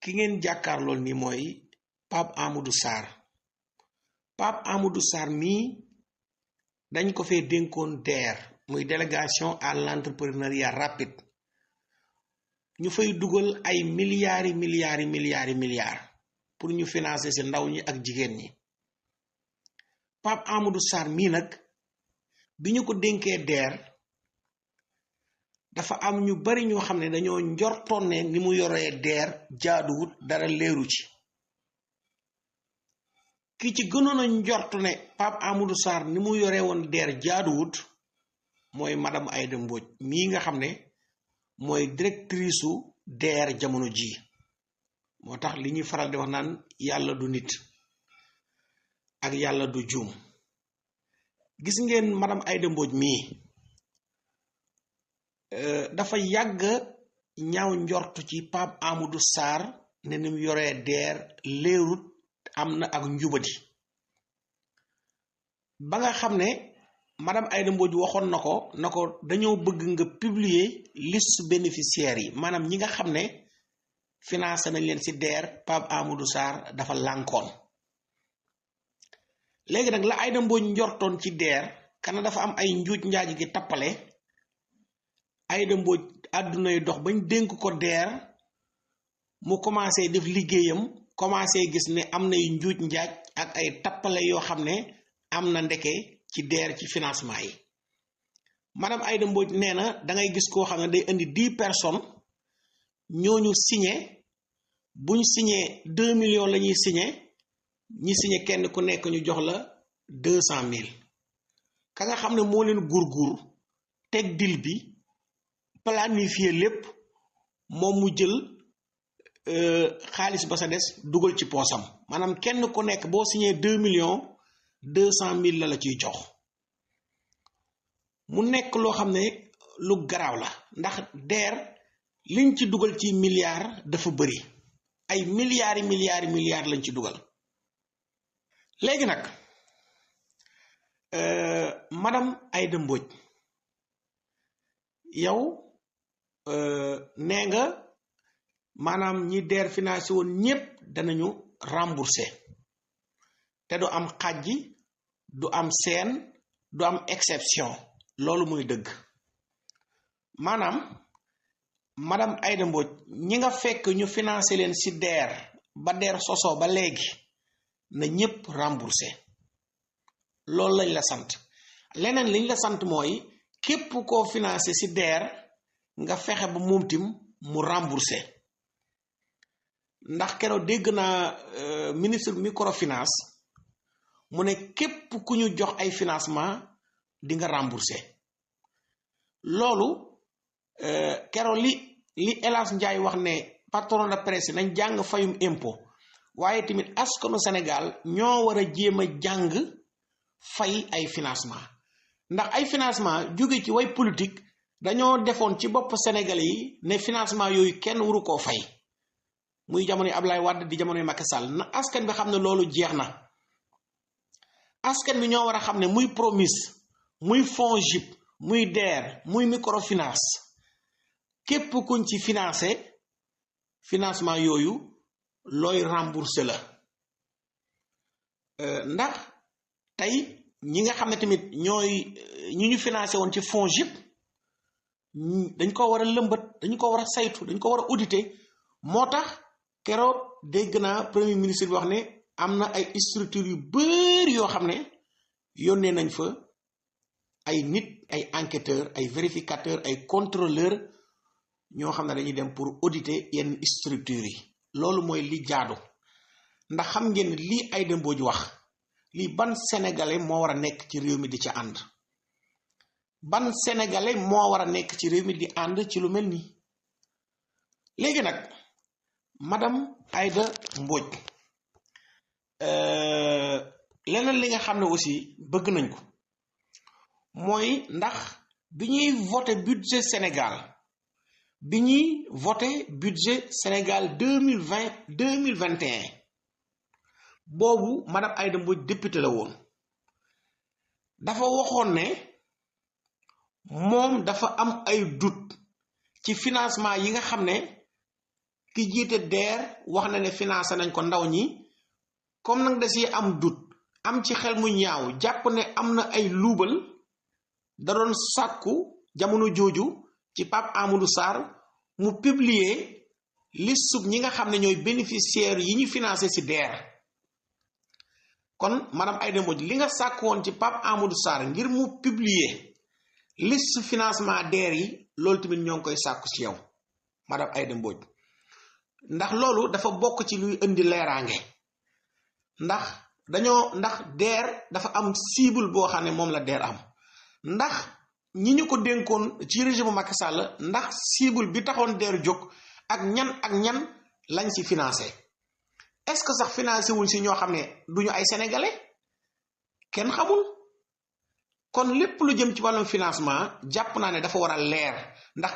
ki ngeen jàkkaarlool ni mooy Pape Amadou Sarr. Pape Amadou Sarr mii dañ ko fee dénkoon DER muy délégation à l'entrepreneuriat rapide ñu fay dugal ay milliards pour ñu financer ci ndaw ñi ak jigéen ñi. Pape Amadou Sarr mii nag bi ñu ko dénkee DER dafa am ñu bari ñoo xam ne dañoo njortoon ne ni mu yoree DER jaaduwut, dara leeru ci. ki ci gënoon a njort ne Pape Amadou Sarr ni mu yoree woon DER jaaduwut mooy madame Aïda Mbodj mii nga xam ne mooy directrice su DER jamono ji. moo tax li ñuy faral di wax naan yàlla du nit ak yàlla du juum. gis ngeen madame Aïda Mbodj mii dafa yàgg ñaaw njort ci Pape Amadou Sarr ne ni mu yoree DER leerut, am na ak njubadi. ba nga xam ne madame Aïda Mbodj waxoon na ko dañoo bëgg nga publier liste bénéficiaires yi, maanaam ñi nga xam ne financé nañ leen ci DER. Pape Amadou Sarr dafa lànkoon. léegi nag la Aïda Mbodj njortoon ci DER kana dafa am ay njuuj njaaj gi tappale. Aïda Mbodj àddunay dox bañ dénk ko DER mu commencé def liggéeyam, commencé gis ne am nay njuuj njaaj ak ay tappale yoo xam ne am na ndeke ci DER ci financement yi. madame Aïda Mbodj nee na da ngay gis koo xam ne day indi 10 personnes ñooñu signé, buñ signé 2 millions la ñuy signé, ñi signé kenn ku nekk ñu jox la 200 000. ka nga xam ne moo leen gurgur teg dil bi planifier lépp, moom mu jël xaalis ba sa des dugal ci poosam. maanaam kenn ku nekk boo signé 2 millions 200 000 la ciy jox. mu nekk loo xam ne lu garaaw la, ndax DER liñ ci dugal ci milliards dafa bëri. ay milliards lañ ci dugal. léegi nag madame Aïda Mbodj yow nee nga maanaam ñi DER financé woon ñépp danañu remboursé te du am xàjji, du am seen, du am exception. loolu muy dëgg. maanaam madame Aïda Mbodj ñi nga fekk ñu financé leen ci DER ba DER sosoo ba léegi na ñépp remboursé. loolu lañ la sant. leneen liñ la sant mooy képp koo financé ci DER nga fexe ba moom tim mu remboursé. ndax keroog dégg naa ministre microfinance mu ne képp ku ñu jox ay financement di nga remboursé. loolu keroog li El Hadj Ndiaye wax ne patron de presse nañ jàng fayum impôt, waaye tamit askanu Sénégal ñoo war a jéem a jàng fay ay financement. ndax ay financement jóge ci way politique dañoo defoon ci bopp Sénégalais yi ne financement yooyu kenn waru koo fay, muy jamono yi Ablaye Wade di jamono yi Macky Sall. na askan bi xam ne loolu jeex na. askan bi ñoo war a xam ne muy Promise, muy FONGIP, muy DER, muy microfinance, képp kuñ ci financé financement yooyu looy remboursé la. ndax tey ñi nga xam ne tamit ñooy ñi ñu financé woon ci FONGIP dañ ko war a lëmbat, dañ ko war a saytu, dañ ko war a audité. moo tax keroog dégg naa premier ministre bi wax ne am na ay structures yu bëri yoo xam ne yónnee nañ fa ay nit, ay enquêteurs, ay vérificateurs, ay contrôleurs ñoo xam ne dañuy dem pour auditer yenn structures yi. loolu mooy li jaadu. ndax xam ngeen lii Aïda Mbodj wax, lii ban sénégalais moo war a nekk ci réew mi di ci ànd? ban sénégalais moo war a nekk ci réew mi di ànd ci lu mel nii? léegi nag madame Aïda Mbodj leneen li nga xam ne aussi bëgg nañ ko mooy ndax bi ñuy voté budget Sénégal 2021 boobu madame Aïda Mbodj député la woon. dafa waxoon ne moom dafa am ay doute ci financement yi nga xam ne ki jiite DER wax na ne financé nañ ko ndaw ñi comme nag da si am dut am ci xel mu ñaaw jàpp ne am na ay luubal da doon sàkku jamono jooju ci Pape Amadou Sarr mu publier liste ñi nga xam ne ñooy bénéficiaires yi ñu financé si DER. kon madame Aïda Mbodj li nga sàkk woon ci Pape Amadou Sarr ngir mu publier liste financement DER yi loolu tamit ñoo ngi koy sàkku ci yow madame Aïda Mbodj ndax loolu dafa bokk ci luy indi leeraange ndax DER dafa am cible boo xam ne moom la DER am ndax ñi ñu ko dénkoon ci régime Macky Sall ndax cible bi taxoon DER jóg ak ñan lañ ci financé est-ce que sax financé wuñ si ñoo xam ne duñu ay sénégalais kenn xamul. kon lépp lu jëm ci wàllum financement jàpp naa ne dafa war a leer ndax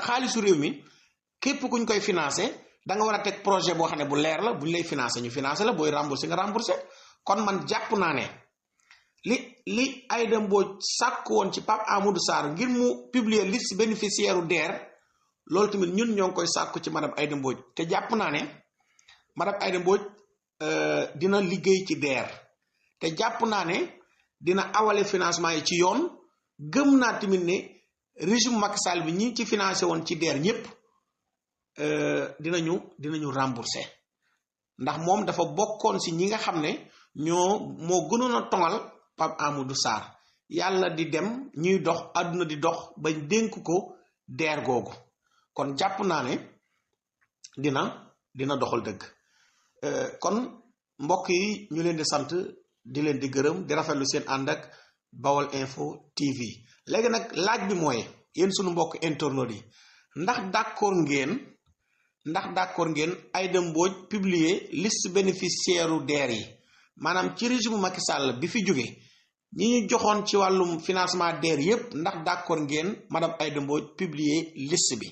xaalisu réew mi képp kuñ koy financé da nga war a teg projet boo xam ne bu leer la buñ lay financé ñu financé la booy remboursé nga remboursé. kon man jàpp naa ne li Aïda Mbodj sàkk woon ci Pape Amadou Sarr ngir mu publier liste bénéficiaire u DER loolu tamit ñun ñoo ngi koy sàkku ci madame Aïda Mbodj te jàpp naa ne madame Aïda Mbodj dina liggéey ci DER te jàpp naa ne dina awale financement yi ci yoon. gëm naa tamit ne régime Macky Sall bi ñi ci financé woon ci DER ñëpp dinañu remboursé ndax moom dafa bokkoon si ñi nga xam ne moo gënoon a tongal Pape Amadou Sarr yàlla di dem ñuy dox àdduna di dox bañ dénk ko DER googu. kon jàpp naa ne dina doxal dëgg. kon mbokk yi ñu leen di sant di leen di gërëm di rafetlu seen ànd ak Baol Info TV. léegi nag laaj bi mooy yéen sunu mbokk internautes yi ndax d'accord ngeen Aïda Mbodj publier liste bénéficiaire u DER yi maanaam ci régime Macky Sall bi fi jóge ñi ñu joxoon ci wàllum financement DER yépp ndax d'accord ngeen madame Aïda Mbodj publier liste bi.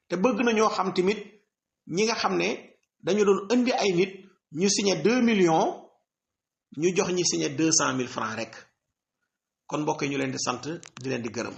te bëgg na ñoo xam tamit ñi nga xam ne dañu doon indi ay nit ñu signé 2 millions ñu jox ñi signé 200 000 francs rek. kon mbokk yi ñu leen di sant di leen di gërëm.